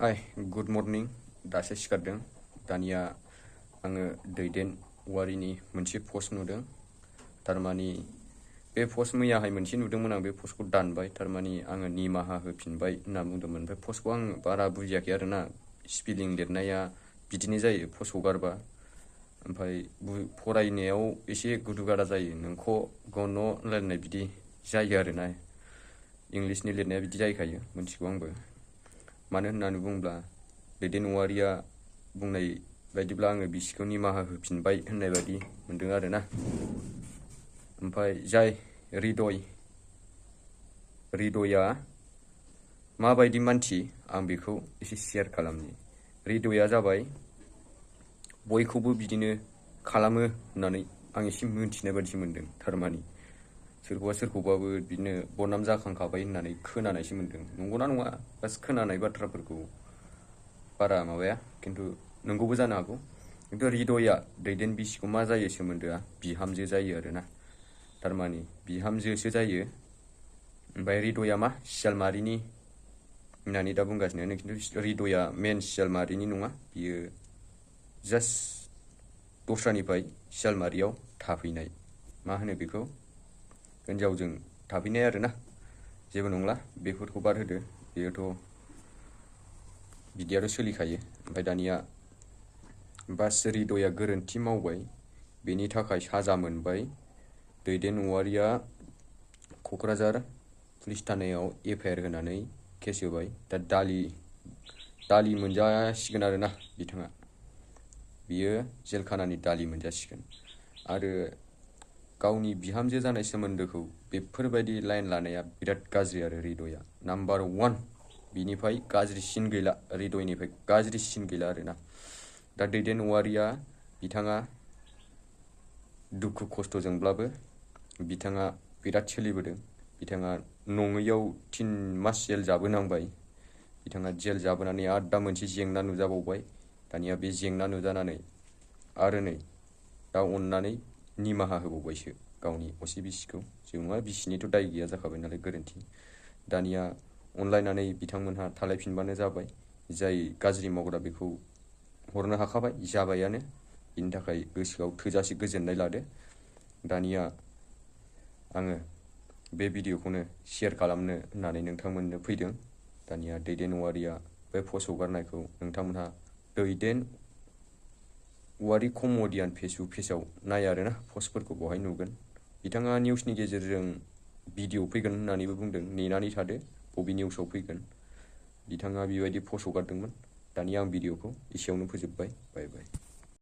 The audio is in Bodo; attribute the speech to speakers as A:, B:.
A: हाय गुड मर्निं दासो सिखारदों दानिया आङो dwiden वारिनि मोनसे पस्ट नुदों थारमानि बे पस्ट मैयाहाय मोनसे नुदोंमोन आं बे पस्टखौ दानबाय थारमानि आङो निमाहा होफिनबाय होनना बुंदोंमोन ओमफ्राय पस्टखौ आं बारा बुजियाखै आरोना स्पेलिं लिरनाया बिदिनो जायो पस्ट हगारबा ओमफ्राय फरायनायाव एसे गुदु गादा जायो नोंख' गन' रायलायनाय बिदि जायो आरोना इंलिशनि लिरनाया बिदि जाहैखायो मोनथिगौ आंबो मानो होननानै बुङोब्ला dwiden वारिया बुंनाय बायदिब्ला आङो बिसिखौ निमाहा होफिनबाय होननाय बायदि मोनदों आरोना ओमफ्राय जाय रिद'या माबायदि मानसि आं बेखौ एसे शेयार खालामनि रिद'या जाबाय बयखौबो बिदिनो खालामो होननानै आं एसे मिन्थिनाय बायदि मोनदों थारमानि सोरखौबाबो बिदिनो बदनाम जाखांखाबाय होननानै खोनानायसो मोनदों नंगौना नङा बास खोनानाय बाथ्राफोरखौ बारा माबाया खिन्थु नंगौबो जानो हागौ खिन्थु रिद'या dwiden बिसिखौ मा जायो सोमोन्दोआ बिहामजो जायो आरोना थारमानि बिहामजोसो जायो ओमफ्राय रिद'या मा सियाल मारिनि होननानै दा बुंगासिनो खिन्थु रिद'या मेन सियाल मारिनि नङा बियो जास्ट दस्रानिफ्राय सियाल मारियाव थाफैनाय मा होनो बेखौ हिन्जावजों थाफैनाय आरोना जेबो नंला बेफोरखौ बाद होदो बेयोथ' बिदियाथ' सोलिखायो ओमफ्राय दानिया बास रिद'या गोरोन्थि मावबाय बेनि थाखाय साजा मोनबाय dwiden वारिया क'क्राझार पुलिस थानायाव FIR होनानै केस होबाय दा दालि मोनजासिगोन आरोना बिथाङा बियो जेलखानानि दालि मोनजासिगोन आरो गावनि बिहामजो जानाय सोमोन्दोखौ बेफोरबायदि लाइन लानाया बिराद गाज्रि आरो रिद'या नाम्बार 1 बिनिफ्राय गाज्रिसिन गैला रिद'यनिफ्राय गाज्रिसिन गैला आरोना दा dwiden वारिया बिथाङा दुखु खस्थ'जोंब्लाबो बिथाङा बिराद सोलिबोदों बिथाङा नङैयाव 3 मास जेल जाबोनांबाय बिथाङा जेल जाबोनानै आरो दा मोनसे जेंना नुजाबावबाय दानिया बे जेंना नुजानानै आरो नै दा अननानै निमाहा होबावबायसो गावनि असे बिसिखौ जेबो नङा बिसिनिथ' दाय गैया जाखाबाय नालाय गोरोन्थि दानिया अनलायनानै बिथांमोनहा थालायफिनबानो जाबाय जाय गाज्रि मावग्रा बेखौ हरनो हाखाबाय जाबायानो बिनि थाखाय गोसोआव थोजासे गोजोननाय लादो दानिया आङो बे भिडिअखौनो शेयार खालामनो होननानै नोंथांमोननो फैदों दानिया dwiden वारिया बे पस्ट हगारनायखौ नोंथांमोनहा dwiden वारि कमेडियान फेसबुक पेजाव नाय आरोना पस्टफोरखौ बहाय नुगोन बिथाङा निउसनि गेजेरजों भिडिअ फैगोन होननानैबो बुंदों नेनानै थादो बबे निउसाव फैगोन बिथाङा बेबायदि पस्ट हगारदोंमोन दानिया आं भिडिअखौ एसेयावनो फोजोबबाय बाय बाय